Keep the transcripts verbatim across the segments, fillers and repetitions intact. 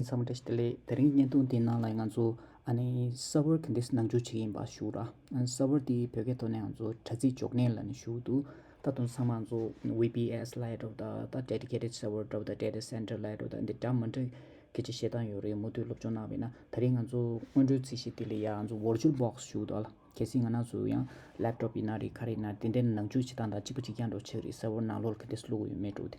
ཚང་མ་བཀྲ་ཤིས་བདེ་ལེགས། དེ་རིང་བརྙན་ཐུང་འདི་ནང་ལ་ང་ཚོ་ཨ་ནི་སར་ཝར་ག་འདྲས་ནང་འཇུག་བྱེད་ཀྱི་ཡིན་པ་ཞུ་ར། ཨ་ནི་སར་ཝར་འདི་བོད་སྐད་ཐོག་ནས་ང་ཚོ་དྲ་ཚིགས་འཇོག་གནས་ལབ་ནས་ཞུ་འདུག་ད་དུང་ཚང་མ་ང་ཚོ་V P S ལབ་ཡ་འདྲ་བོ་དང་ད་dedicated server འདྲ་བོ་དང་data center ལབ་ཡ་འདྲ་བོ་དང་འདི་འདྲ་མི་འདྲ་སྐད་ཆ་བཤད་སྟངས་ཡོད་རེད། མུ་མཐུད་སློབ་སྦྱོང་གནང་བ་ཡིན་ན། ད་རིང་ང་ཚོ་སྔོན་འགྲོའི་ཚིག་གཞི་དེ་ལ་ཡ་ང་ཚོ་virtual box ཞུ་འདུག་ཨ་ལ། གལ་སྲིད་ང་རང་ཚོ་ཡང་laptop ཡིན་ན་རེད་ག་རེ་ཡིན་ན་དེ་འདྲའི་ནང་འཇུག་བྱེད་སྟངས་དང་གཅིག་པ་གཅིག་རྐྱང་འདྲ་བོ་ཆགས་རེད། སར་ཝར་ནང་ལོགས་ལ་ག་འདྲས་བླུག་གི་ཡོད་མེད་འདྲ་བོ་དེ།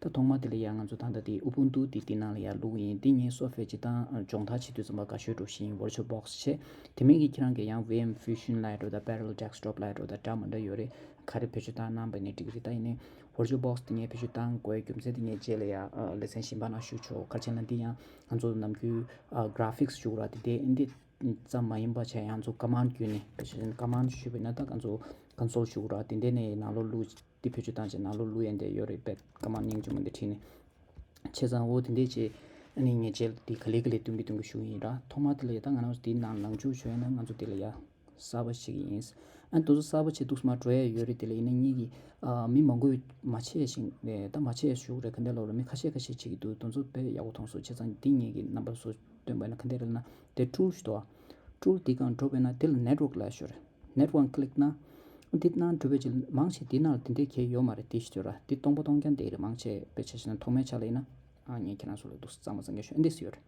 ད་ཐོག་མ་དེ་ལ་ཡང་ང་ཚོ་ད་ལྟ་དེ་Ubuntu དེ་དེ་ནང་ལ་ཡང་བླུག་གི་ཡིན། དེ་ངས་software སྤྱི་བཏང་སྦྱོང་བརྡར་བྱེད་དུས་ཙམ་པ་དགའ་ཤོས་འདྲ་བོ་ཞིག་ཡིན། virtual box བྱས། དེ་མིན་གྱི་ཁྱེད་རང་གིས་ཡང་V M Fusion ལབ་ཡ་འདྲ་བོ་དང་Parallel Desktop ལབ་ཡ་འདྲ་བོ་དང་འདྲ་མི་འདྲ་ཡོད་རེད། ག་རེ་བེད་སྤྱོད་བཏང་གནང་བ་ཡིན་ན་འགྲིག་གི་རེད། ད་ཡིན་ནའི་virtual box དེ་ངས་བེད་སྤྱོད་བཏང་དགོས་རྒྱུ་མཚན་དེ་ངས་རྗེས་ལ་ཡང་ལེ་ཚན་གཞན་པ་ནང་ཞུ་ཆོག་ག་རེ་བྱས་ན་འདི་ཡང་ང་ཚོ་ནམ་རྒྱུན་graphics ཞུ་ར་དེ་དེ་འདི་ཙམ་མ་ཡིན་པ་བྱས་ཡང་ཚོ་command་བརྒྱུད་ནས་བེད་སྤྱོད་command་ཞུས་པ་ཡིན་ན་ད་ང་ཚོ་console ཞུ་ར་དེ་འདྲ་ནས་ནང་ལོགས་བླུག་འདི་བེད་སྤྱོད་བཏང་བྱས་ནང་ལོགས་བླུག་ཡ་འདི་ཡོད་རེད་པས། command་སྙིང་རྗེ་མོ་འདི་བྲིས་ནས། བྱས་ཙང་འོ་དེ་འདྲས་བྱས་ཨ་ནི་ངས་རྗེས་ལ་འདི་ག་ལེ་ག་ལེ་སྟོན་གི་སྟོན་གི་ཞུ་གི་ཡིན་ར། ཐོག་མ་དེ་ལ་ཡ་ད་ང་རང་ཚོ་འདི་ནང་ནང་འཇུག་བྱོས་ན་ང་ཚོ་འདི་ལ་ཡ་གསར་པ་ཞིག་ཡིན། ཨ་ནི་དེ་ཚོ་གསར་པ་བྱས་འདུག་སེ་མར་འགྲོ་ཡ་ཡོད་རེད། དེ་ལ་ཡིན་ན་གཉིས་ཀྱི་ཨ་མི་མང་པོས་མ་བྱས་ཤིང་ནས་ད་མ་བྱས་ཞུ་གི་རེད། ག་འདྲས་ལབ་ར་མི་ཁ་ཤས་ཁ་ཤས་བྱེད་ཀྱི་འདུག་དེ་ཚོ་དཔེ་ཡག་པོ་མཐོང་སོང་། བྱས་ཙང་འདི་ངེད་ཀྱི་རྣམ་པ་ཚོ་སྟོན་པ་ཡིན་ན་ག་འདྲས་རེད་ན་དེ་tool་ཞིག་འདུག་ཨ། tool་འདི་སྒང་འགྲོ་བས་ན་དེ་ལ་network་ལབ་ཤོར་རེད། network་click་ན། འདི་ནང་འགྲོ་བའི་ཆེད་མང་ཆེ་འདི་ནང་ལ་དེ་འདྲའི་གལ་ཡོད་མ་རེད། དེ་ཞིག་ཡོད་ར། འདི་སྟོང་པ་སྟོང་རྐྱང་དེ་རེད། མང་ཆེ་དཔེ་ཆ་བཞག་ན་ཐོག་མའི་ཆ་ལ་ཡིན་ན། ཨ་ངས་ཁྱེད་རང་ཚོ་ལ་འདུག་གཙང་མ་གཙང་རྐྱང་ཞུ་ཨ་འདི་སུ་ཡོད་རེད།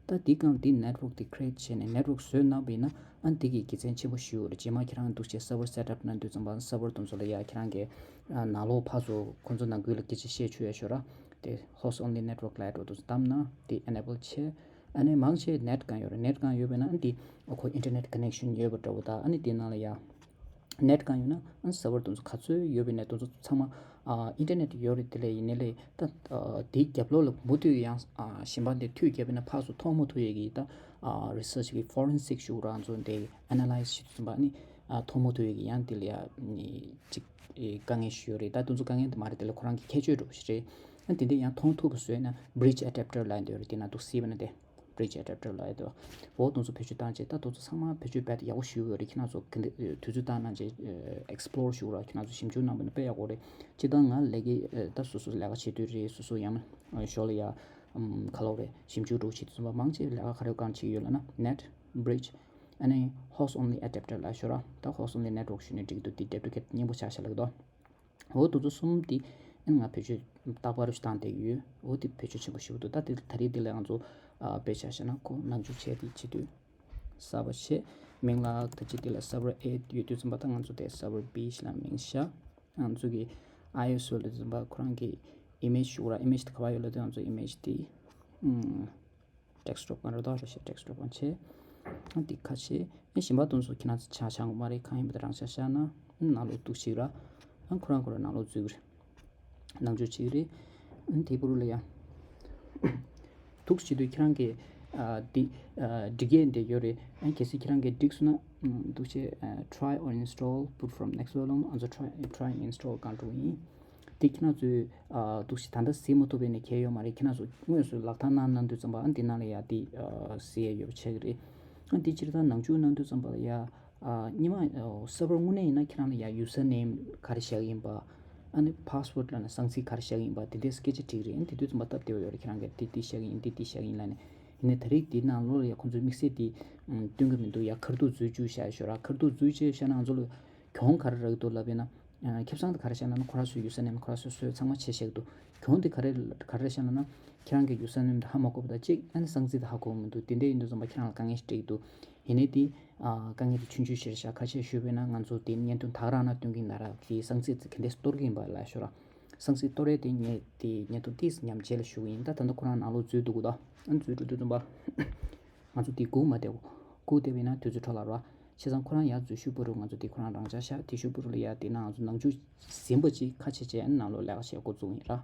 ད་འདི་སྒང་འདི་network་འདི་create་བྱས་ནས་network་བཟོས་གནང་བ་ཡིན་ན་ཨ་འདི་གི་དགེ་མཚན་ཆེན་པོ་ཞིག་ཡོད་རེད། རྗེས་མ་ཁྱེད་རང་འདུག་བྱས་server setup་གནང་དུས་ཙམ་པ་server་དེ་ཚོ་ལ་ཡ་ཁྱེད་རང་གི་ཨ་ནང་ལོགས་ཕར་ཚུར་ཁོང་ཚོ་ནང་ཁུལ་ལ་སྐད་ཆ་བཤད་ཆོག་ཡ་ཤོད་ར། དེ་host only network་ལབ་ཡ་འདྲ་བོ་དེ་ཚོ་བདམས་ན་དེ་enable་བྱས། ཨ་ནི་མང་ཆེ་net་སྒང་ཡོད་རེད། net་སྒང་ཡོད་པས་ན་ཨ་འདི་ཨ་ཁོ་internet connection་ཡོད་པ་འདྲ་བོ་དང་ཨ་ནི་དེ་ནང་ལ་ཡ་net་སྒང་ཡོད་ན་ཨ་server་དེ་ཚོ་ག་ཚོད་ཡོད་པའི་ནས་དེ་ཚོ་ཚང་མ་ཨ་internet་ཡོད་རེད། དེ་ལས་ཡིན་ནའི་ལས་ད་ཨ་དེའི་རྒྱབ་ལོགས་ལ་མུ་མཐུད་ཡང་ཨ་གཞན་པ་འདི་མཐུད་རྒྱབ་པས་ན་ཕར་ཚུར་མཐོང་མ་ཐུབ་ཡས་ཀྱི་ད་ཨ་research་གི་forensic་ཞུ་རང་ཚོ་འདི་analyse་བྱེད་དུས་ཙམ་པ་ཨ་ནི་ཨ་མཐོང་མ་ཐུབ་ཡས་ཀྱི་ཡང་དེ་ལ་ཡ་ཅིག་དཀའ་ངལ་ཞིག་ཡོད་རེད། ད་དེ་ཚོ་དཀའ་ངལ་དེ་མ་རེད། དེ་ལ་ཁོ་རང་གི་ཁྱད་ཆོས་འདྲ་བོ་ཞིག་རེད། ཨ་དེ་འདྲ་ཡང་མཐོང་ཐུབ་པ་བཟོས་ན་bridge adapter་ལབ་འདི་ཡོད་རེད། དེ་ན་འདུག་སེ་བྱས་ན་དེ་bridge adapter་ལབ་ཡ་དེ་འོ་དེ་ཚོ་བེད་སྤྱོད་བཏང་བྱས་ད་དེ་ཚོ་ཚང་མ་བེད་སྤྱོད་རྦད་དེ་ཡག་པོ་ཞིག་ཡོད་རེད། ཁྱེད་རང་ཚོ་ག་འདྲ་དུས་ཚོད་བཏང་གནང་བྱས་explore་ཞུ་ར། ཁྱེད་རང་ཚོ་ཞིབ་འཇུག་གནང་བ་ན་དཔེ་ཡག་པོ་རེད། སྤྱིར་བཏང་ང་ལས་ཀའི་ད་སོ་སོ་ལས་ཀ་བྱེད་དུས་རེད། སོ་སོ་ཡང་ཞོར་ལ་ཡ་ག་ལབ་རེད་ཞིབ་འཇུག་འདྲ་བོ་བྱེད་དུས་ཙམ་པ་མང་ཆེ་ལས་ཀ་ག་རེ་གང་བྱེད་ཡོད་ལབ་ན་net bridge ཨ་ནི་host only adapter་ལབ་ཤོད་ར། ད་host only network་ཞུས་ནས་འགྲིག་འདུག་དེ་duplicate་སྙན་པོ་ཆགས་ཤག་ལབ་འདུག་འོ་དེ་ཚོ་གསུམ་དེ་ཨ་ནི་ང་བེད་སྤྱོད་རྟག་པར་བཏང་བསྡད་ཡོད། འོ་དེ་བེད་སྤྱོད་ཆེན་པོ་ཞིག་འདུག་ད་དེ་ད་རེས་དེ་ལ་ང་ཚོ་ཨ་དཔེ་ཆ་བཞག་ན་ཁོ་ནང་འཇུག་བྱས་དེ་བྱེད་དུས་གསར་པ་བྱས་མིང་ལ་ད་ཅི་དེ་ལ་server A་ཡོད་དུས་ཙམ་པ་ད་ང་ཚོ་དེ་server B་ཞིག་ལ་མིང་བཞག་ང་ཚོ་གི་I S O་ལ་དུས་ཙམ་པ་ཁོ་རང་གི་image་ཞུ་ར། image་དེ་ག་པར་ཡོད་ལབ་དུས་ང་ཚོ་image་དེ་ཨུམ། desktop་གང་རེད་ད་རེད་ཤག desktop་གང་བྱས། ཨ་འདི་ཁ་ཕྱེ། ཨ་གཞན་པ་དེ་ཚོ་ཁྱེད་རང་ཚོ་ཆ་ཆ་ངོ་མ་རེད། གང་ཡིན་པ་དེ་རང་ཆ་བཞག་ན་ཨ་ནང་ལོགས་འདུག་ཅིག་ར། ཨ་ཁོ་རང་ཁོ་རང་ནང་ལོགས་འཛུལ་གི་རེད། ནང་འཇུག་བྱེད་ཀྱི་རེད། ཨ་དེའི་བར་ལ་ཡ། འདུག་བྱེད་དུས་ཁྱེད་རང་གི་ཨ་འདི་ཨ་འགྲིག་ཡས་འདི་ཡོད་རེད། ཨ་གལ་སྲིད་ཁྱེད་རང་གི་འགྲིག་སོང་ན་ཨ་འདུག་བྱེད་ཨ་try or install boot from next volume ཨ་ཚོ་try try install་གང་འགྲོ་ཡིན། དེ་ཁྱེད་རང་ཚོས་ཨ་འདུག་སེ་ད་ལྟ་གཟིགས་མ་ཐུབ་པས་ནས་གལ་ཡོད་མ་རེད། ཁྱེད་རང་ཚོ་དངོས་སུ་ལག་བསྟར་གནང་གནང་དུས་ཙམ་པ་ཨ་འདི་ནང་ལ་ཡ་དེ་ཨ་གཟིགས་ཡ་ཡོད་པ་ཆགས་ཀྱི་རེད། ཨ་འདི་སྤྱིར་བཏང་ནང་འཇུག་གནང་དུས་ཙམ་པ་ལ་ཡ་ཨ་སྔོན་མ་ཨ་server་དངོས་གནས་ཡིན་ན་ཁྱེད་རང་ལ་ཡ་user name་ག་རེ་བཞག་གི་ཡིན་པ། ཨ་ནི་password་ལབ་ན་གསང་ཚིག་ག་རེ་བཞག་གི་ཡིན་པ་དེ་འདྲའི་སྐད་ཆ་དྲིས་ཀྱི་རེད། ཨ་དེ་དུས་ཙམ་པ་སྟབས་བདེ་བ་ཡོད་རེད། ཁྱེད་རང་གིས་འདི་འདི་བཞག་གི་ཡིན་འདི་འདི་བཞག་གི་ཡིན་ལབ་ནས། ཡིན་ནའི་ད་རེས་འདི་ནང་ལོགས་ལ་ཡ་ཁོང་ཚོའི་དམིགས་བསལ་འདི་ཨམ་སྟོན་གྱི་མི་འདུག་ཡ་ཁ་ཐུག་འཛུལ་བཅུག་བཞག་ཤོག་ར། ཁ་ཐུག་འཛུལ་བཅུག་བཞག་ན་ང་ཚོ་ལ་གྱོང་ག་རེ་རག་གི་འདུག་ལབ་ཡིན་ན། ཁེ་བཟང་དེ་ག་རེ་བཤད་ན་ན་ཁོ་རང་ཚོའི་user name་ཁོ་རང་ཚོས་བཟོས་ཚང་མ་བྱས་བཞག་གི་འདུག་གྱོང་དེ་ག་རེ་ག་རེ་བཤད་ན་ན་ཁྱེད་རང་གི་user name་དེ་ཧ་མ་གོ་བ་དང་གཅིག་ཨ་ནི་གསང་ཚིག་དེ་ཧ་གོ་གི་མི་འདུག་དེ་འདྲ་ཡིན་དུས་ཙམ་པ་ཁྱེད་རང་ལ་དཀའ་ངལ་ཞིག་འཕྲད་ཀྱི་འདུག་ཡིན་ནའི་དེ་ཨ་དཀའ་ངལ་དེ་ཆུང་ཆུང་ཞིག་རེད་ཤག་ཁ་ཤས་ཞུས་པས་ན་ང་ཚོ་དེ་བརྙན་ཐུང་དག་རང་ན་སྟོན་གྱི་ཡིན་ན་ར་དེ་གསང་ཚིག་དེ་ག་འདྲས་གཏོར་གྱི་ཡིན་པ་ལ་ཤོད་ར། གསང་ཚིག་གཏོར་ཡས་དེ་ངས་དེ་བརྙན་ཐུང་ཏིས་ཉམས་བྱེད་ལ་ཞུ་གི་ཡིན། ད་ད་ལྟ་ཁོ་རང་ནང་ལོགས་འཛུལ་འདུག་གོ་ད་ཨ་འཛུལ་འགྲོ་དུས་ཙམ་པ། ང་ཚོ་དེ་སྒུག་མ་བསྡད་གོ། སྒུག་བསྡད་པ་ཡིན་ན་དུས་ཚོད་འཕྲོ་བརླག་ར། བྱས་ཙང་ཁོ་རང་ཡར་འཛུལ་ཤུལ་བུ་རུ་ང་ཚོ་དེ་ཁོ་རང་རང་འཇགས་ཤག་དེ་ཤུལ་བུ་རུ་ལ་ཡར་དེ་ནང་ང་ཚོ་ནང་ཆུ་ཟིན་པ་ཅིག་ཁ་ཕྱེ་བྱས་ནང་ལོགས་ལས་ཀ་བྱེད་འགོ་བཙུགས་ཡིན་ར།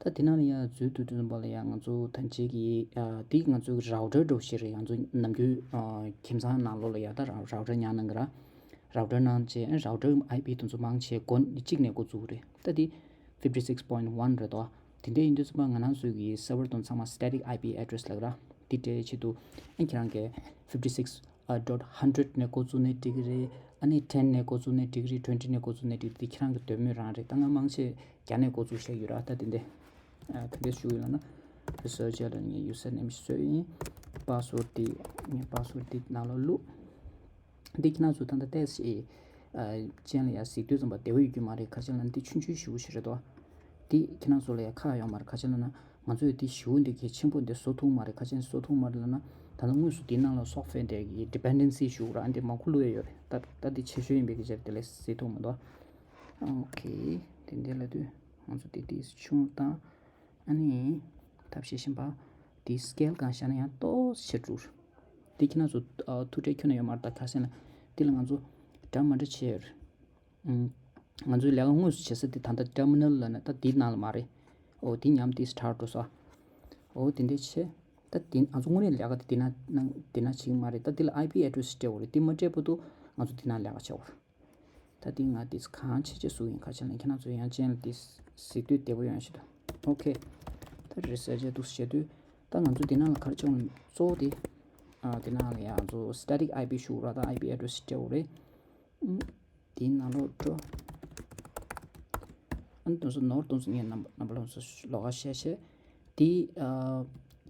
ད་དེ་ནང་ལ་ཡར་འཛུལ་དུས་དུས་ཙམ་པ་ལ་ཡར་ང་ཚོ་ད་ཅིག་གི་དེ་ང་ཚོ་router་འདྲ་བོ་ཞིག་རེད། ང་ཚོ་ནམ་རྒྱུན་ཁྱིམ་ཚང་ནང་ལོགས་ལ་ཡར་ད་router་ཉར་གནང་གི་ར། router་ནང་བྱས་router I P་དེ་ཚོ་མང་ཆེ་སྒོ་གཅིག་ནས་འགོ་བཙུགས་རེད། ད་དེ་fifty six point one་རེད་དོ། དེ་འདྲ་ཡིན་དུས་ཙམ་པ་ང་རང་ཚོའི་གི་server་དང་ཚང་མ་static I P address་ལབ་ར། དེ་སྤྲད་ཆེད་དུ་ཨ་ཁྱེད་རང་གི་fifty six dot hundred་ནས་འགོ་བཙུགས་ནས་འགྲིག་གི་རེད། ཨ་ནི་ten་ནས་འགོ་བཙུགས་ནས་འགྲིག་གི་རེད། twenty་ནས་འགོ་བཙུགས་ནས་འགྲིག་གི་རེད། དེ་ཁྱེད་རང་གི་འདོད་མོས་རང་རེད། ད་ང་མང་ཆེ་བརྒྱ་ནས་འགོ་བཙུགས་བཞག་ཡོད་ར། ད་དེ་འདྲ་ག་འདྲས་ཞུ་ཡོད་ལབ་ན་ researcher ལ་ངས་user name ཞིག་བཟོས་ཡིན། password འདི་ངས་password འདི་ནང་ལ་བླུགས། འདི་ཁྱེད་རང་ཚོ་ད་ལྟ་test ཨེ་ཅན་ལ་ཡང་གཟིགས་དུས་ཙམ་པ་བདེ་བོ་ཡོད་རྒྱུ་མ་རེད། ག་རེ་ལབ་ན་འདི་ཆུང་ཆུང་ཞེ་པོ་ཞིག་རེད་དོ། འདི་ཁྱེད་རང་ཚོ་ལ་ཡང་ཁག་ཡོད་མ་རེད། ག་རེ་ལབ་ན་ང་ཚོས་འདི་ཞེ་པོ་འདི་གལ་ཆེན་པོ་འདི་བཟོ་ཐུབ་མ་རེད། ག་རེ་བཟོ་ཐུབ་མ་རེད་ལབ་ན། ད་ལྟ་དངོས་སུ་འདི་ནང་ལ་software འདི་གི་dependency ཞེ་པོ་ར་འདི་མང་པོ་བླུགས་ཡོད་རེད། ད་ད་འདི་ཆེ་ཤོས་ཡིན་པའི་གི་ཆ་དེ་ལས་གཟིགས་ཐུབ་མི་འདུག་ཨོ་ཁེ། དེ་འདྲ་ལབ་དུས་ང་ཚོ་འདི་འདི་ཆུང་བཏང་། ཨ་ནི་ཐབས་ཤེས་གཞན་པ་འདི་scale གང་བཞག་ན་ཡང་ཏོག་ཙམ་ཆེ་འགྲོ། འདི་ཁྱེད་རང་ཚོ་ཨ་ཐུགས་ཁྲལ་ཁྱོན་ནས་ཡོད་མ་རེད། ད་ག་རེ་ཟེར་ན་འདི་ལ་ང་ཚོ་འདྲ་མི་འདྲ་བྱས་ཡོད་རེད། ཨུམ། ང་ཚོའི་ལས་ཀ་དངོས་སུ་བྱེད་ས་དེ་ད་ལྟ་terminal ལབ་ན་ད་འདི་ནང་ལ་མ་རེད། ཨོ་འདི་ཉམས་ཏིས་དྲག་འགྲོ་ས། ཨོ་དེ་འདྲ་བྱས། ད་འདི་ང་ཚོ་དངོས་གནས་ལས་ཀ་དེ་འདི་ན་ནང་འདི་ན་བྱེད་ཀྱི་མ་རེད། ད་འདི་ལ་IP address སྤྲད་དགོས་རེད། འདི་མ་སྤྲད་བར་དུ་ང་ཚོ་འདི་ན་ལས་ཀ་བྱེད་དགོས་རེད། ད་འདི་ང་འདི་གང་བྱེད་ཅེས་བཟོ་ཡིན། ག་རེ་ལབ་ན་ཁྱེད་རང་ཚོ་ཡང་ཅན་ལ་འདི་གཟིགས་དུས་བདེ་པོ་ཡོང་ཞིག་ད། ཨོ་ཁེ། ད་research འདུག་བྱེད་དུས་ད་ང་ཚོ་འདི་ནང་ལ་ག་རེ་བྱུང་ན་གཙོ་བོ་དེ་ཨ་འདི་ནང་ལ་ཡང་ང་ཚོ་static IP ཞུ་ར། ད་IP address སྤྲད་དགོས་རེད། ཨུམ། དེའི་ནང་ལོགས་འགྲོ། ཨ་ནི་དུང་སོ་ནོར་དུང་སོ་ངས་རྣམ་པ་རྣམ་པ་ལོངས་སུ་ལོགས་ཀ་བཤད་བཤད། དེ་ཨ་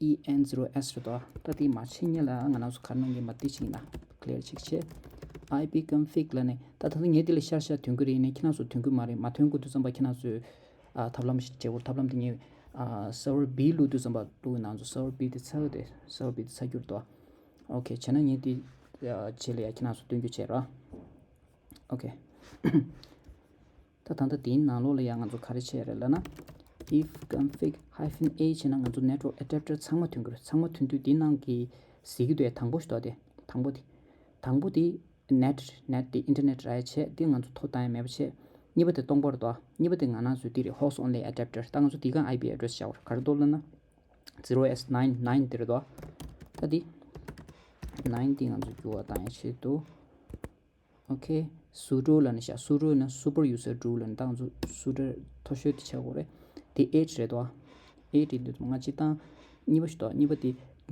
ཨི་ཨེན་ཛི་རོ་ཨེས་རེད་དོ། ད་དེ་མ་ཕྱིན་སྔོན་ལ་ང་རང་ཚོ་ག་རེ་གནང་གི་ཡིན་པ་དེ་ཅིག་ཡིན་ན་clear ཅིག་བྱས། IP config ལབ་ནས་ད་ད་ལྟ་ངས་དེ་ལ་ཤར་ཤར་ཐོན་གི་རེད། ཡིན་ནའི་ཁྱེད་རང་ཚོ་ཐོན་གི་མ་རེད། མ་ཐོན་གི་དུས་ཙམ་པ་ཁྱེད་རང་ཚོས་ཨ་ཐབས་ལམ་ཞིག་བྱེད་དགོས། ཐབས་ལམ་དེ་ངས་ཨ་server B བླུག་དུས་ཙམ་པ་བླུག་ནང་ཚོ་server B དེ་ཚར་གི་རེད། server B དེ་ཚར་གྱི་རེད་དོ། ཨོ་ཁེ། བྱས་ན་ངས་དེ་ཨ་བྱས་ལ་ཡ་ཁྱེད་རང་ཚོ་སྟོན་རྒྱུ་བྱས་ར། ཨོ་ཁེ། ད་ད་ལྟ་དེའི་ནང་ལོགས་ལ་ཡང་ང་ཚོ་ག་རེ་བྱས་རེད་ལབ་ན། if config hyphen A བྱས་ན་ང་ཚོ་network adapter ཚང་མ་ཐོན་གྱི་རེད། ཚང་མ་ཐོན་དུས་དེའི་ནང་གི་གཟིགས་ཀྱི་འདུག་དང་པོ་ཞིག་འདུག་དེ་དང་པོ་དེ། དང་པོ་དེ་net net དེ་internet ར་ཡ་བྱས་དེ་ང་ཚོ་ཐོ་བཏང་ཡ་མེད་པ་བྱས། གཉིས་པ་དེ་སྟོང་པ་རེད་དོ། གཉིས་པ་དེ་ང་རང་ཚོའི་དེ་རེད། host only adapter ད་ང་ཚོ་དེ་ག་IP address བྱ་བར་ག་རེ་འདུག་ལབ་ན། zero S nine nine དེ་རེད་དོ། ད་དེ་nine དེ་ང་ཚོ་འགྱུར་བ་བཏང་ཡ་ཆེད་དུ། ཨོ་ཁེ། sudo ལབ་ནས་བཞག sudo ཡིན་ན་super user do ལབ་ནས་ད་ང་ཚོ་sudo མཐོ་ཤོས་དེ་ཆགས་དགོས་རེད། དེ་eight རེད་དོ། eight རེད་འདུག་ང་གཅིག་བཏང་། གཉིས་པ་ཞིག་འདུག་གཉིས་པ་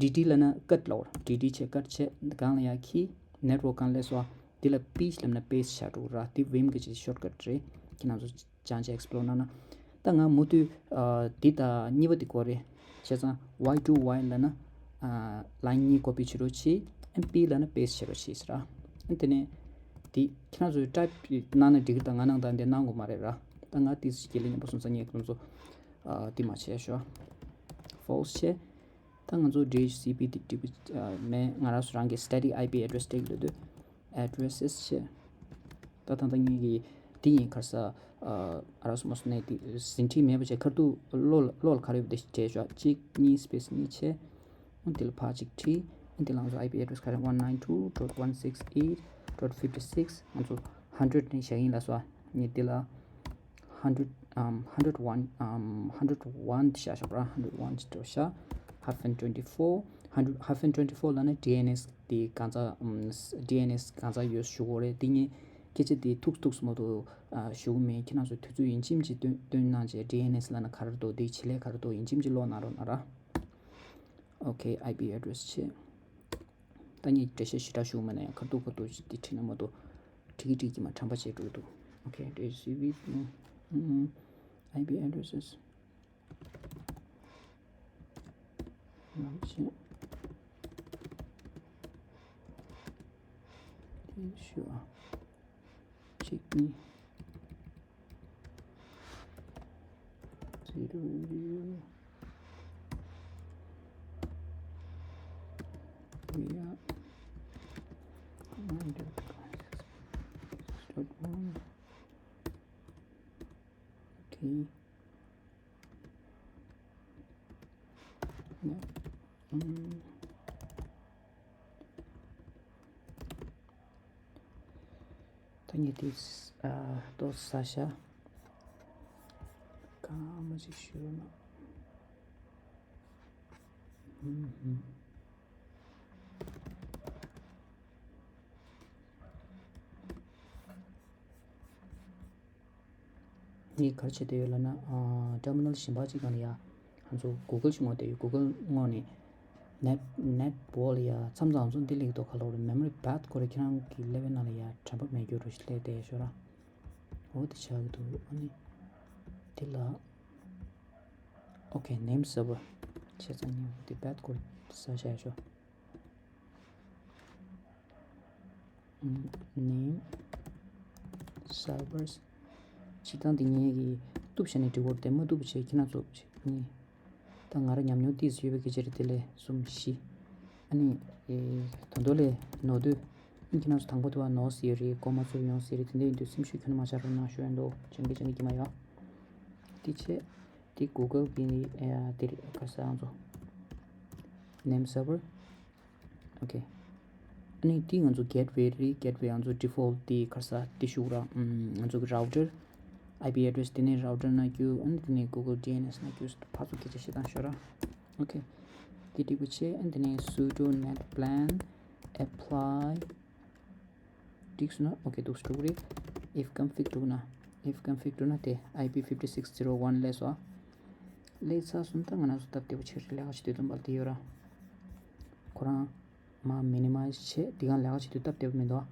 དེ་dd ལབ་ན་ཀཊ་ལབ་དགོས་རེད། dd བྱས་ཀཊ་བྱས་སྒང་ལ་ཡ་ཁི་network གང་སླེབས་སོ། དེ་ལ་paste ལབ་ན་paste བྱ་འགྲོ་གི་ར། དེ་vim གི་ཅིག་shortcut རེད། ཁྱེད་རང་ཚོ་ཅང་ཅེ་explore གནང་ན། ད་ང་མུ་མཐུད་ཨ་འདི་དང་གཉིས་པ་དེ་དགོས་རེད། བྱས་ཙང་Y to Y ལབ་ན་ཨ་line གཉིས་copy བྱེད་རོགས་གྱིས། ཨ་P ལབ་ན་paste བྱེད་རོགས་གྱིས་ཟེར་ར། ཨ་དེ་ནས་དེ་ཁྱེད་རང་ཚོས་type གནང་ན་འགྲིག་གི། ད་ང་གནང་སྟངས་དེ་གནང་དགོས་མ་རེད་ར། ད་ང་དེ་སྐྱེ་ལེ་ཉམས་པ་སོང་ཙང་ངས་ཁོང་ཚོ་ཨ་དེ་མ་བྱས་ཤོག false བྱས། ད་ང་ཚོ་D H C P དེ་འགྲིག་གི་མེད། ང་རང་ཚོ་རང་གི་static IP address སྤྲད་ཀྱི་འདུག addresses བྱས། ད་ད་ལྟ་ངེད་ཀྱི་འདི་ཡིན་ཁར་ས་ཨ་ར་སོ་མ་སོ་ནས་དེ་ཟིན་བྲིས་མེད་པ་བྱས་ཁར་ཐུག་བློ་ལ་བློ་ལ་ག་རེ་ཡོད་པ་དེ་བྲིས་ཤོག་གཅིག་གཉིས་space གཉིས་བྱས། ཨ་འདི་ལ་ཕར་གཅིག་བྲིས། ཨ་འདི་ལ་ང་ཚོ་IP address ག་རེ་one nine two dot one six eight dot fifty six ང་ཚོ་hundred ནས་བཞག་ཡིན་ལ་སོ། ངས་འདི་ལ་hundred um hundred one um hundred one བཞག་ཤོག་ར། hundred one ཅིག་བཞག hyphen twenty four hundred hyphen twenty four ལབ་ན་D N S དེ་གང་ཚ་ཨམ་D N S གང་ཚ་ཡོད་ཞུ་དགོས་རེད། དེ་ངས་སྐད་ཆ་དེ་ཐུག་ཐུག་སུ་མ་གཏོགས་ཨ་ཞུ་གི་མེད། ཁྱེད་རང་ཚོ་དུས་ཚོད་ཡིན་གཅིག་མིན་གཅིག་སྟོན་སྟོན་གནང་བྱས། D N S ལབ་ན་ག་རེ་འདུག་དེའི་བྱེད་ལས་ག་རེ་འདུག་ཡིན་གཅིག་མིན་གཅིག་ཀློག་གནང་རོགས་གནང་ར། Okay, IP address བྱས། ད་ངས་འགྲེལ་བཤད་ཞེ་དྲག་ཞུ་གི་མེད་ན་ཡང་ཁ་ཐུག་ཁ་ཐུག་ཅིག་དེ་བྲིས་ན་མ་གཏོགས་འགྲིག་གི་འགྲིག་གི་མ་དྲན་པ་བྱས་འགྲོ་གི་འདུག Okay, D H C P ཨམ་ཨམ་IP addresses ནང་བཞིན། དེ་ཞུ་ཨ། གཅིག་གཉིས། zero zero we are nine dot one. Okay. Yeah. Mm. ད་ངས་དེ་ཨ་ཏོག་ཙམ་ཟ་ཤ་གང་མ་ཞིག་ཞུ་ན། ཧུམ་ཧུམ། ངས་ག་རེ་བྱེད་བསྡད་ཡོད་ལབ་ན། ཨ་terminal གཞན་པ་གཅིག་སྒང་ལ་ཡ་ང་ཚོ་Google ཞིག་སྔོག་བསྡད་ཡོད། Google སྔོག་ནས་net netball ལ་ཡ་མཚམས་མཚམས་ང་ཚོ་འདི་ལེགས་འདུག་ག་ལོག་རེད། memory path ཁོ་རེ་ཁྱེད་རང་གི་level ནང་ལ་ཡ་དྲན་པ་མེད་རྒྱུ་རུ་ཞིག་སླེབས་བསྡད་ཡོད་ཤོད་ར། འོ་དེ་ཆགས་ཀྱི་འདུག་ཨ་ནི་དེ་ལ། Okay, name server. བྱས་ཙང་ངས་འདི་བེད་སྐོར་ས་བྱས་ཤོག name servers། ཅིག་དང་འདི་ངས་ཀྱི་གཏུབ་བྱས་ནས་འབྲི་དགོས་རེད་དེ། མ་གཏུབ་བྱས་ཁྱེད་རང་ཚོ་ཅིག་ནི། ད་ང་རང་ཉམས་མྱོང་ཏིས་ཡོད་པའི་སྐད་ཆ་རེད། དེ་ལས་གསུམ་བཞི། ཨ་ནི། ཨེ། ད་དུང་ལས་ནོར་དུས། ཨ་ནི་ཁྱེད་རང་ཚོ་དང་པོ་དུ་བ་ནོར་སྲིད་ཡོད་རེད། ཀོ་མ་ཚུར་ཡོང་སྲིད་རེད། དེ་འདྲ་ཡིན་དུས་སེམས་ཤུགས་ཁྱོན་ནས་མ་ཆག་རོགས་གནང་ཞུ་ཡ་འདུག་སྦྱང་གི་སྦྱང་གི་ཀྱི་མ་ཡོད། དེ་བྱས། དེ་Google་གི་ཨེ། དེ་རེད། ཁ་ས་ང་ཚོ་name server། ཨོ་ཁེ། ཨ་ནི་དེ་ང་ཚོ་gateway་རེད། gateway་ང་ཚོ་default་དེ་ཁ་ས་དེ་ཞུགས་ར། ཨམ། ང་ཚོ་གི་router། IP address་དེ་ནས་router་ནང་བསྒྱུར། ཨ་ནི་དེ་ནས་Google D N S་ནང་བསྒྱུར། ཕར་ཚུར་སྐད་ཆ་བཤད་སྟངས་ཤོད་ར། ཨོ་ཁེ། དེ་འགྲིག་པོ་བྱས། ཨ་ནི་དེ་ནས་sudo nat plan apply། འགྲིག་སོང་ན་ཨོ་ཁེ་འདུག་སེ་འགྲོ་གི་རེད། If config་འགྲོ་ན། If config་འགྲོ་ན་དེ་IP fifty six zero one་སླེབས་སོང་། སླེབས་ཚར་སོང་། ད་ང་རང་ཚོ་སྟབས་བདེ་པོ་བྱས་རེད། ལས་ཀ་བྱེད་དུས་ཙམ་པ་དེ་ཡོད་ར། ཁོ་རང་མར་minimize་བྱས། འདི་གང་ལས་ཀ་བྱེད་དུས་སྟབས་བདེ་པོ་མི་འདུག་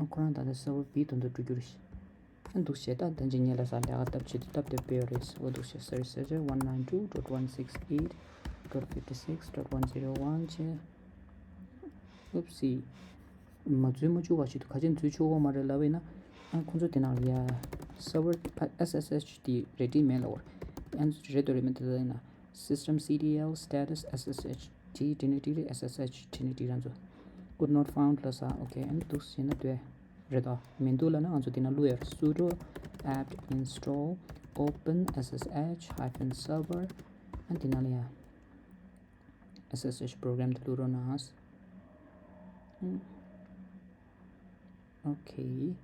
ཨ། ཁོ་རང་ད་ལྟ་server B་དོན་དུ་འགྲོ་རྒྱུ་རེད། ཨ། འདུག་བྱས། ད་ད་ཅི་ཉེ་ལ་ས་ལས་ཀ་སྟབས་བྱེད་དུས་སྟབས་བདེ་པོ་ཡོད་རེད། འོ་འདུག་བྱས། Service Server one nine two dot one six eight dot fifty six dot one zero one་བྱས། Oopsie། མ་འཛུལ་མ་བཅུག་པ་ཞིག་ཏུ་ག་ཅི་འཛུལ་ཆོག་གོ་མ་རེད་ལབ་ཡིན་ན། ཨ། ཁོང་ཚོ་དེ་ནང་ལ་ཡ་server་SSH་དེ་རེད་འགྲིག་མེད་ལབ་པ་རེད། ཨ། རེད་དོ་རེད་མེད་དོ་ལབ་ཡིན་ན། System ctl status SSH དེ་འགྲིག་ན་འགྲིག་རེད། SSH དེ་འགྲིག་རང་ཚོ། Could not found་ལབ་ས། ཨོ་ཁེ། ཨ་ནི་འདུག་སེ་བྱས་ན་དེ་རེད་དོ། མི་འདུག་ལབ་ན་ང་ཚོ་དེ་ནང་བླུག་ཡ་རེད། Sudo apt install open SSH hyphen server། ཨ། དེ་ནང་ལ་ཡ། SSH program་དེ་བླུག་རོགས་གནང་། ཨོ་ཁེ།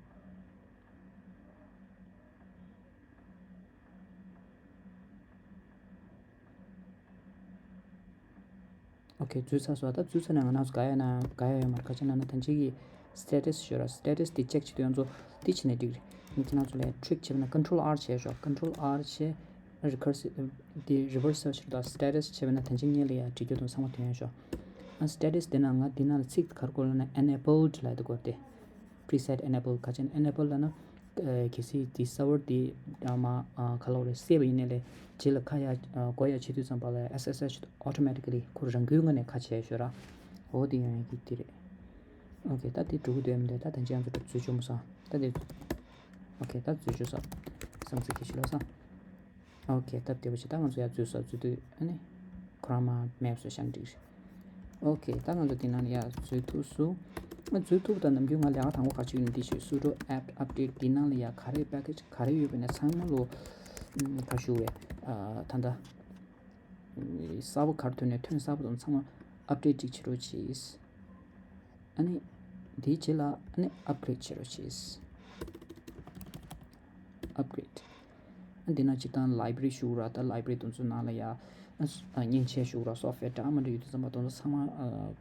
ཨོ་ཁེ། འཛུལ་ཚར་སོང་། ད་འཛུལ་ཚར་ན་ང་རང་ཚོ་དགའ་ཡ་ན་དགའ་ཡ་ཡོད་མ་རེད། ག་ཅི་ན་ན་ད་ཅིག་གི་status་ཤོད་ར། status་དེ་check་བྱེད་དུས་ང་ཚོ་དེ་བྱས་ན་འགྲིག་རེད། ངས་ཁྱེད་རང་ཚོ་ལ་trick་བྱས་པ་ན་control R་བྱས་ཤོག control R་བྱས། Recursive་དེ་reverse search་དང་status་བྱས་པ་ན་ད་ཅིག་ངེད་ལ་ཡ་འབྲི་རྒྱུ་དང་ཚང་མ་ཐོན་ཡ་ཤོག་ཨ། status་དེ་ན་ང་འདི་ནང་ལ་ཚིག་ག་རེ་བཀོད་ལབ་ན་enabled་ལབ་དེ་བཀོད་དེ། preset enable། ག་ཅི་ན་enable་ལབ་ན། ཨ། གལ་སྲིད་དེ་server་དེ་ཨ་མ་ཨ་ག་ལབ་རེད། བསད་པ་ཡིན་ནའི་ལས་རྗེས་ལ་ཁ་ཡ་ཨ་སྒོ་ཡ་ཕྱེ་དུས་ཙམ་པ་ལ་SSH་automatically་ཁོ་རང་འགུལ་ངང་ནས་ཁ་ཕྱེ་ཤོད་ར། འོ་དེ་ཡོང་ཡ་གི་དེ་རེད། ཨོ་ཁེ། ད་དེ་འགྲོ་གི་འདུག་མི་འདུག་ད་ད་ཅི་ང་ཚོ་འཛུལ་ཆོག་མ་སོང་། ད་དེ། ཨོ་ཁེ། ད་འཛུལ་ཆོག་སོང་། བསམ་ཚུལ་གལ་ཆེ་ལོ་སོང་། ཨོ་ཁེ། སྟབས་བདེ་པོ་བྱས། ད་ང་ཚོ་ཡར་འཛུལ་སོང་། འཛུལ་དུས་ཨ་ནི་ཁོ་རང་མར་མེད་པ་བཟོས་བཞག་ན་འགྲིག་རེད། ཨོ་ཁེ། ད་ང་ཚོ་འདི་ནང་ལ་ཡར་འཛུལ་ཐུབ་སོང་། ཨ། འཛུལ་ཐུབ། ད་ནམ་རྒྱུན་ང་ལས་ཀ་དང་པོ་ག་ཅིག་ཡིན་འདི་བྱས། sudo apt update་འདི་ནང་ལ་ཡར་ག་རེ་package་ག་རེ་ཡོད་པ་ན་ཚང་མ་ལོ། ཨམ། ག་ཞུ་བས། ཨ། ད་ལྟ་གསར་པ་ག་རེ་ཐོན་ནས་ཐོན་གསར་པ་དང་ཚང་མ་update་ཅིག་བྱེད་རོགས་གྱིས། ཨ་ནི་དེའི་རྗེས་ལ་ཨ་ནི་upgrade་བྱེད་རོགས་གྱིས། upgrade། ཨ། འདི་ན་སྤྱིར་བཏང་library་ཞུགས་ར། ད་library་དེ་ཚོ་ནང་ལ་ཡ། ཨ། མཉེན་ཆས་ཞུགས་ར། software་འདྲ་མི་འདྲ་ཡོད་དུས་ཙམ་པ་དེ་ཚོ་ཚང་མ། ཨ།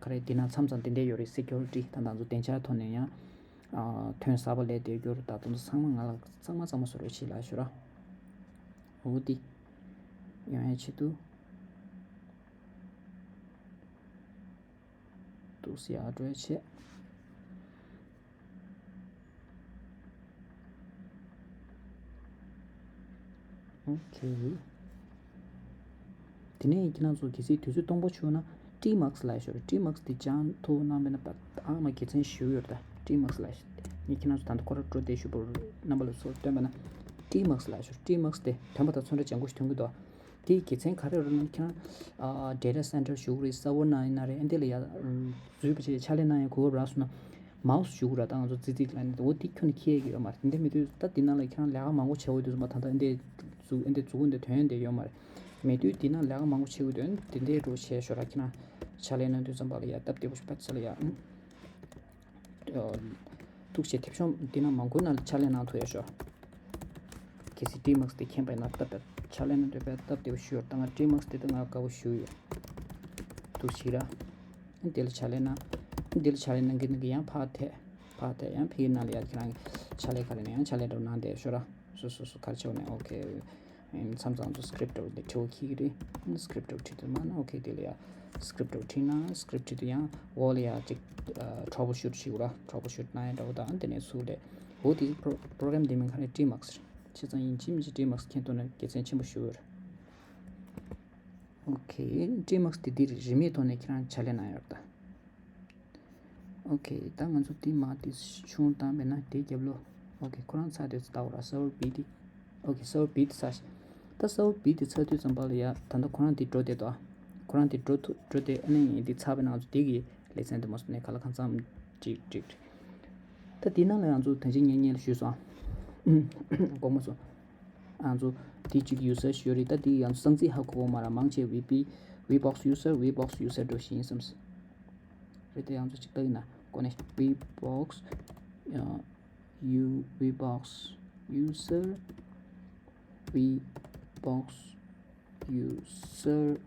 ག་རེ་འདི་ན་མཚམས་མཚམས་དེ་འདྲ་ཡོད་རེད། security་ད་ང་ཚོ་བདེ་འཇགས་ཐོག་ནས་ཡང་། ཨ། ཐོན་གསར་པ་སླེབས་བསྡད་རྒྱུ་རེད། ད་དེ་ཚོ་ཚང་མ་ང་ལ་གཙང་མ་གཙང་མ་བཟོ་རོགས་བྱེད་ལབ་ཞུ་ར། འོ་དེ་ཡོང་ཡ་ཆེད་དུ། འདུག་སེ་ཡར་འགྲོ་ཡ་བྱས། ཨོ་ཁེ། དེ་ནས་ཁྱེད་རང་ཚོ་གལ་སྲིད་དུས་ཚོད་སྟོང་པ་བྱུང་ན་tmux་ལབ་ཡ་ཞིག་ཡོད་རེད། tmux་དེ་སྦྱང་ཐུབ་གནང་མེད་ན་ད་ཨ་མ་དགེ་མཚན་ཞེ་པོ་ཡོད་རེད། ད་tmux་ལབ་ཡ་ཞིག་ངས་ཁྱེད་རང་ཚོ་ད་ལྟ་ཁོ་ར་འགྲོ་བསྡད་ཞུ་བར་རྣམ་པ་ལ་ཚོ་སྟོན་པ་ན། tmux་ལབ་ཡ་ཞིག་ཡོད་རེད། tmux་དེ་ཐོན་པ་དང་ཚོན་ཁྲ་ལྗང་ཁུ་ཞིག་ཐོན་གི་འདུག་དེའི་དགེ་མཚན་ག་རེ་རེད་ལབ་ན། ཁྱེད་རང་ཨ་data center་ཞུགས་རེད། server་ནང་ཡིན་ན་རེད། ཨ་འདི་ལ་ཡ་འཛུལ་བ་བྱས་ཕྱག་ལས་གནང་ཡ་གོ་སྐབས་རག་སོང་ན། mouse་ཞུགས་ར། ད་ང་ཚོ་ཙི་ཙི་ལ་ནི་འོ་དེ་ཁྱོན་ནས་ཁྱེར་ཡ་གི་ཡོད་མ་རེད། དེ་འདྲ་མེད་དུས་ད་འདི་ནང་ལ་ཁྱེད་རང་ལས་ཀ་མང་པོ་བྱེད་དགོས་དུས་ཙམ་པ་ད་ལྟ་ཨ་འདི་འཛུགས་ཨ་འདི་འཛུགས་ཨ་འདི་དོན་འདི་ཡོད་མ་རེད། མེད་དུས་འདི་ནང་ལས་ཀ་མང་པོ་བྱེད་དགོས་དོན་དེ་འདྲའི་འགྲོ་བྱས་ཤོག་ར། ཁྱེད་རང་ཕྱག་ལས་གནང་དུས་ཙམ་པ་ལ་ཡ་སྟབས་བདེ་པོ་ཞིག་ཕར་ཚུར་ལ་ཡ། ཐུགས་རྗེ་ཆེ། ཐེབས་ཤོག་འདི་ན་མང་པོ་ན་ཕྱག་ལས་གནང་ཐུབ་ཡ་ཤོག་གལ་སྲིད་tmux་དེ་མཁྱེན་པ་ཡིན་ན་སྟབས་ཕྱག་ལས་གནང་འདོད་པའི་སྟབས་བདེ་པོ་ཞུ་ཡོད། ད་ང་tmux་དེ་ད་ང་དགའ་པོ་ཞུ་ཡོད། ཐུགས་རྗེ་ཆེ་ར། འདི་ལ་ཕྱག་ལས་གནང་། འདི་ལ་ཕྱག་ལས་གནང་གི་གནང་གི་ཡང་ཕར་ཐད། ཕར་ཐད་ཡང་ཕ་གིའི་ནང་ལ་ཡ་ཁྱེད་རང་གི་ཕྱག་ལས་ག་རེ་ན་ཡང་ཕྱག་ལས་འགྲོ་གནང་བསྡད་ཤོག་ར། སོ་སོ་སོ་ག་རེ་བྱས་ནས་ཨོ་ཁེ། མཚམས་མཚམས་སུ་script་འདི་བྲིས་པ་ཁྱེད་ཀྱི་རེད། script་བྲིས་དུས་མ་ན་ཨོ་ཁེ་དེ་ལ་ཡ་script་བྲིས་ན་script་བྲིས་དུས་ཡང་འོག་ལ་ཡ་ཅིག་troubleshoot་བྱེད་དགོས་ར། troubleshoot་གནང་ཡ་འདྲ་བོ་དང་དེ་ནས་ཚུར་ལས་འོ་དེ་program་དེ་མིང་ག་རེ་tmux་རེད། བྱས་ཙང་ཡིན་གཅིག་མིན་གཅིག་tmux་མཁྱེན་ཐུབ་ན་དགེ་མཚན་ཆེན་པོ་ཞུ་ཡོད་རེད། ཨོ་ཁེ། ཊི་མཱག་སི་དེ་འདི་རིན་མེད་ཐོག་ནས་ཁྱེད་རང་ཕྱག་ལས་གནང་ཡོད་ད། ཨོ་ཁེ། ད་ང་ཚོ་དེ་མ་དེ་ཆུང་བཏང་བས་ན་དེ་རྒྱབ་ལོ། ཨོ་ཁེ། ཁོ་རང་ཚར་དུས་ཚོད་ལྟ་བར་སར་བར་བི་དེ། ཨོ་ཁེ། སར་བར་བི་དེ་ཚར་ཤག་ད་སར་བར་བི་དེ་ཚར་དུས་ཙམ་པ་ལ་ཡ་ད་ལྟ་ཁོ་རང་དེ་འགྲོ་བསྡད་དོ། ཁོ་རང་དེ་འགྲོ་ཐུབ་འགྲོ་བསྡད། ཨ་ནི་དེ་ཚར་བས་ན་ང་ཚོ་དེ་གི་ལེ་ཚན་དེ་མ་སོང་ནས་ག་ལ་གང་འཚམ་ཅིག་ཅིག་ད་དེ་ནང་ལ་ང་ཚོ་ད་ཅི་ངས་ངས་ལ་ཞུས་སོང་། དགོངས་མ་སོང་། ང་ཚོ་དེ་གཅིག་ཡུ་སར་ཞུ་རེད། ད་དེ་ང་ཚོ་གསང་ཚིག་ཧ་གོ་གོ་མ་ར། མང་ཆེ་བི་བི་བི་བོག་སི་ཡུ་སར་བི་བོག་སི་ཡུ་སར་འགྲོ་བཞིན་ཡིན་བསམ། རེད་དེ་ང་ཚོ་གཅིག་ལྟ་ཡིན་ན་གོ་ནས་བི་བོག་སི་ཡུ་བི་བོག་སི་ཡུ་སར་བི་བོག་སི་ཡུ་སར།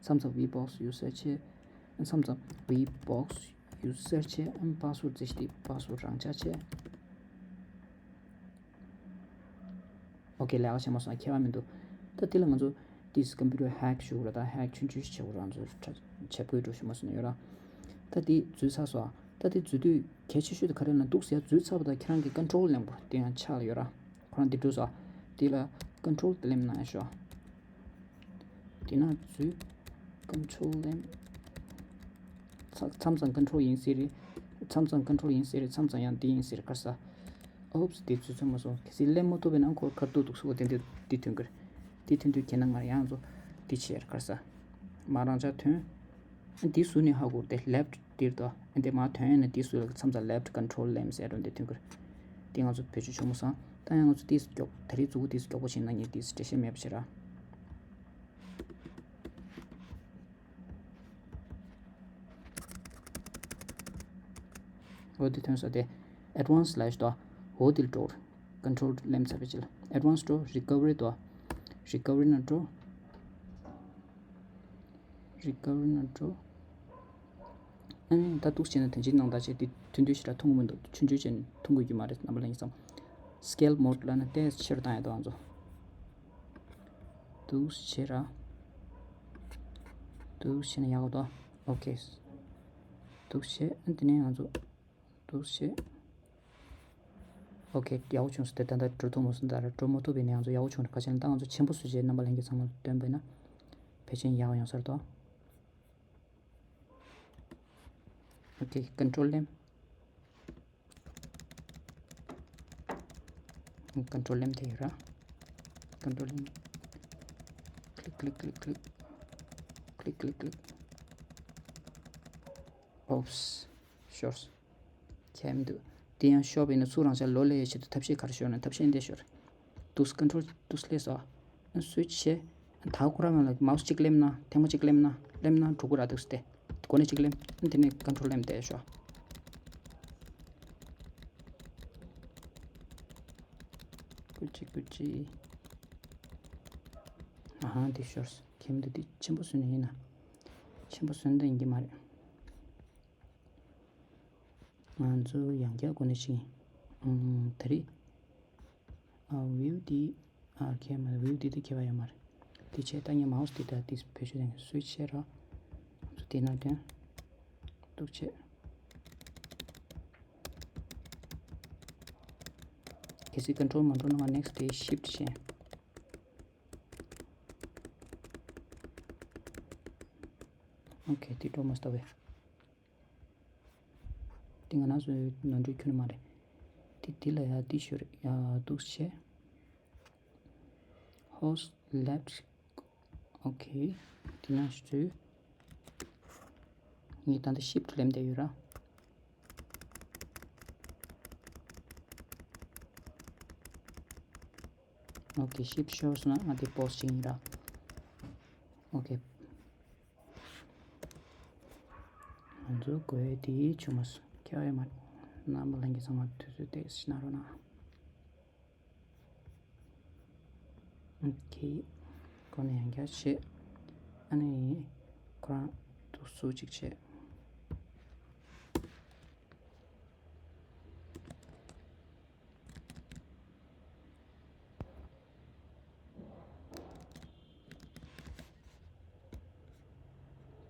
མཚམས་མཚམས་བི་བོག་སི་ཡུ་སར་བྱས། མཚམས་མཚམས་བི་བོག་སི་ཡུ་སར་བྱས། ཨམ་པཱ་སི་ཝར་ཌི་རྩེ་ཤི་དེ་པཱ་སི་ཝར་ཌི་རང་འཇགས་བྱས། ཨོ་ཁེ། ལས་ཀ་བྱེད་མ་སོང་། ཁྱད་པར་མི་འདུག་ད་དེ་ལ་ང་ཚོ་དེས་ཀམ་པུ་ཊར་ཧེག་ཞུ་དགོས་ར། ད་ཧེག་ཆུང་ཆུང་ཞིག་བྱེད་དགོས་ར། ང་ཚོ་བྱེད་དགོས་འགྲོ་ཞུ་མ་སོང་ན་ཡོད་ར། ད་དེ་འཛུལ་ཚར་སོང་། ད་དེ་འཛུལ་དུས་གལ་ཆེ་ཤོས་དེ་ག་རེ་ལབ་ན། འདུག་ཟེར་འཛུལ་ཚར་བ་དང་ཁྱེད་རང་གི་ཀོན་ཊོལ་ལེམ་པོ་དེ་ཡང་ཕྱག་ལ་ཡོད་ར། ཁོ་རང་དེ་འགྲོ་སོང་། དེ་ལ་ཀོན་ཊོལ་དེ་ལེམ་ན་ཡང་ཤོག་དེ་ན་འཛུལ། ཀོན་ཊོལ་ལེམ། མཚམས་མཚམས་ཀོན་ཊོལ་ཡིན་སྲིད་རེད། མཚམས་མཚམས་ཀོན་ཊོལ་ཡིན་སྲིད་རེད། མཚམས་མཚམས་ཡང་འདི་ཡིན་སྲིད་རེད། ག་རེ་ཟ། ཨོབ་སི། དེ་ཚོད་ཚོད་མ་སོང་། གལ་སྲིད་ལེམ་མ་ཐུབ་པས་ན་ཁོ་ཁར་ཏུ་འདུག་སོ། དེ་འདི་འདི་ཐོན་གི་རེད། དེ་ཐོན་དུས་ཁྱེད་རང་ང་ཡང་ཚོ་འདི་བྱེད་ག་རེ་ཟ། མ་རང་འཇགས་ཐོན། འདི་ཟུར་ནས་ཧ་གོ་དེ་ལེཕ་ཊི་འདིར་དོ། འདི་མ་ཐོན་ཡོད་ན་འདི་ཟུར་ལ་མཚམས་མཚམས་ལེཕ་ཊི་ཀོན་ཊོལ་ལེམ་ཟེར་རོ་འདི་ཐོན་གི་རེད། དེ་ང་ཚོ་བེད་སྤྱོད་ཆོག་མ་སོང་། ད་ཡང་ང་ཚོ་དེ་མགྱོགས་ད་རེས་མཛུབ་གུ་དེ་མགྱོགས་པོ་བྱས་ན་ངས་དེ་འགྲེལ་བཤད་མེད་པ་བྱེད་ར། འོ་དེ་ཐོན་ས་དེ་ཨེཌ་ཝན་སི་ལ་ཞུ་དོ། འོ་དེ་ལ་འགྲོ། ཀོན་ཊོལ་ལེམ་ཚར་བའི་རྗེས་ལ་ཨེཌ་ཝན་སི་འགྲོ། རི་ཀ་བ་རི་དོ། རི་ཀ་བ་རི་ནང་འགྲོ། རི་ཀ་བ་རི་ནང་འགྲོ། ཨ་ནི་ད་འདུག་བྱས་ན་དོན་ཆེན་ནང་ད་བྱས་དེ་ཐུང་ཐུང་ཞིག་ར་མཐོང་གི་མི་འདུག་ཆུང་ཆུང་བྱས་ནས་མཐོང་དགོས་ཀྱི་མ་རེད། རྣམ་པ་ལྷན་རྒྱས་ཚང་མ། སི་ཀེལ་མོ་ཌི་ལ་ནི་ཏོག་ཙམ་ཆེ་རུ་བཏང་ཡ་དོ་ང་ཚོ། འདུག་བྱས་ར། འདུག་བྱས་ན་ཡག་གོ་དོ། ཨོ་ཁེ། འདུག་བྱས། ཨ་དེ་ནས་ང་ཚོ་འདུག་བྱས། ཨོ་ཁེ། ཡག་པོ་བྱུང་སོང་། དེ་ད་ལྟ་འགྲོ་ཐུབ་མ་སོང་། ད་ར་འགྲོ་མ་ཐུབ་པས་ནས་ང་ཚོ་ཡག་པོ་བྱུང་རེད། ག་ཅི་ན་ད་ང་ཚོ་ཆེན་པོ་བཟོས་བྱས་རྣམ་པ་ལྷན་རྒྱས་ཚང་མ་ལ་སྟོན་པས་ན་ཕལ་ཆེར་ཡག་ཡོང་ས་རེད་དོ། ཨོ་ཁེ། ཀོན་ཊོལ་ལེམ། ཀོན་ཊོལ་ལེམ་དེ་ཡོད་ར། ཀོན་ཊོལ་ལེམ། ཀླིག་ཀླིག་ཀླིག་ཀླིག་ཀླིག་ཀླིག་ཀླིག། ཨོབ་སི། ཤོར་སོང་། ཁྱད་མི་འདུག་དེ་ཡང་ཤོར་བས་ན་ཚུར་རང་ཅག་ལོ་ལེན་ཡའི་ཆེད་དུ་ཐབས་ཤེས་ག་རེ་ཤོར་ན། ཐབས་ཤེས་འདི་ཤོར། འདུག་སེ་ཀོན་ཊོལ་འདུག་སེ་སླེབས་སོང་། སུའིཆ་བྱས། ད་ཁོ་རང་ང་ལ་མའོ་སི་གཅིག་ལེམ་ན། ཐེངས་མ་གཅིག་ལེམ་ན། ལེམ་ན་འགྲོ་གི་ར། འདུག་སེ་དེ་སྒོ་ནས་གཅིག་ལེམ། དེ་ནས་ཀོན་ཊོལ་ལེམ་དེ་ཤོག་ཀུ་ཅི་ཀུ་ཅི། ཨ་ཧ། འདི་ཤོར་སོང་། ཁྱད་མི་འདུག་འདི་ཆེན་པོ་བཟོས་ནས་ཡིན་ན། ཆེན་པོ་བཟོས་ན་ད་ཡིན་གྱི་མ་རེད། ང་ཚོ་ཡང་བསྐྱར་སྒོ་ནས་ཤིག་ཨུམ། ད་རེས། ཨ། བིའུ་འདི། ཨ། ཁྱད་མ་རེད། བིའུ་འདི་དང་ཁྱད་པར་ཡོད་མ་རེད། དེ་བྱས་ད་ངས་མའོ་སི་འདི་ད་འདི་བེད་སྤྱོད་བཏང་གི། སུའིཆ་བྱས་ར། ང་ཚོ་འདི་ནང་དོན། འདུག་བྱས། གལ་སྲིད་ཀོན་ཊོལ་མ་འགྲོ་ན་ང་ནེག་སི་ཊི་དེ་ཤིཕ་ཊི་བྱས། ཨོ་ཁེ། དེ་འགྲོ་མ་སོང་བས། དེ་ང་རང་ཚོའི་ནོར་འཁྲུལ་ཁྱོན་ནས་མ་རེད། དེ་དེ་ལ་ཡ་དེ་ཤོར། ཡ། འདུག་བྱས། ཧོ་སི་ཊི་ལེཕ་ཊི། ཨོ་ཁེ། དེ་ནང་བཞིན་བཟོས། ངས་ད་ལྟ་ཤིཕ་ཊི་ལེམ་བསྡད་ཡོད་ར། ཨོ་ཁེ། ཤིཕ་ཊི་ཤོར་སོང་ན་ང་དེ་པོ་སི་ཊི་བྱེད་ཀྱི་ཡིན་ར། ཨོ་ཁེ། ང་ཚོ་དགོས་དེ་བྱུང་མ་སོང་། ཁྱད་པར་ཡོད་མ་རེད། རྣམ་པ་ལྷན་རྒྱས་ཚང་མ་དུས་ཚོད་ཏོག་ཙམ་གནང་རོགས་གནང་། ཨོ་ཁེ། ཁོ་ནས་ཡང་བསྐྱར་བྱས། ཨ་ནི་ཁོ་རང་དུ་སུ་གཅིག་བྱས།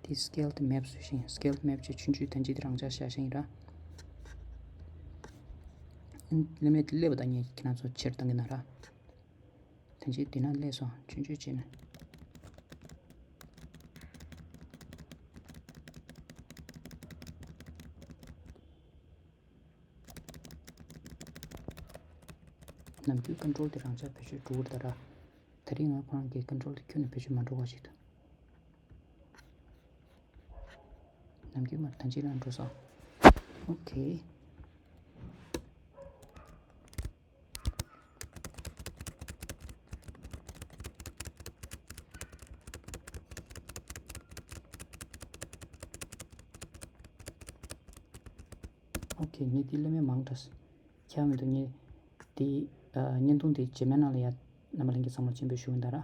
དེ་སི་ཀེལ་དེ་མེབ་བཟོས་ཤིང་། སི་ཀེལ་དེ་མེབ་བྱས། ཆུང་ཆུང་ཐོན་རྗེས་དེ་རང་འཇགས་བཞག་ཤིང་ར། ལི་མེ་དེ་སླེབས་པ་དང་ངས་ཁྱེད་རང་ཚོ་ཕྱིར་བཏང་གི་ན་ར། ཐོན་རྗེས་དེ་ན་སླེབས་སོང་། ཆུང་ཆུང་བྱས་ནས། ནམ་རྒྱུན་ཀོན་ཊོལ་དེ་རང་འཇགས་བེད་སྤྱོད་འགྲོ་གི་རེད་ད་ར། དེ་རིང་ང་ཁོ་རང་གི་ཀོན་ཊོལ་དེ་ཁྱོན་ནས་བེད་སྤྱོད་མ་འགྲོ་བ་ཞིག་འདུག་ནམ་རྒྱུན་མ་ཐང་ཆེན་རང་འགྲོ་ས། ཨོ་ཁེ། ཨོ་ཁེ། ངས་འདི་ལས་མེད་མང་དྲགས། ཁྱད་མི་འདུག་ངས་འདི་ཨ་བརྙན་ཐུང་འདི་རྗེས་མའི་ནང་ལ་ཡ་རྣམ་པ་ལྷན་རྒྱས་ཚང་མར་སྤྱན་འབུལ་ཞུ་གི་ཡིན་ད་ར།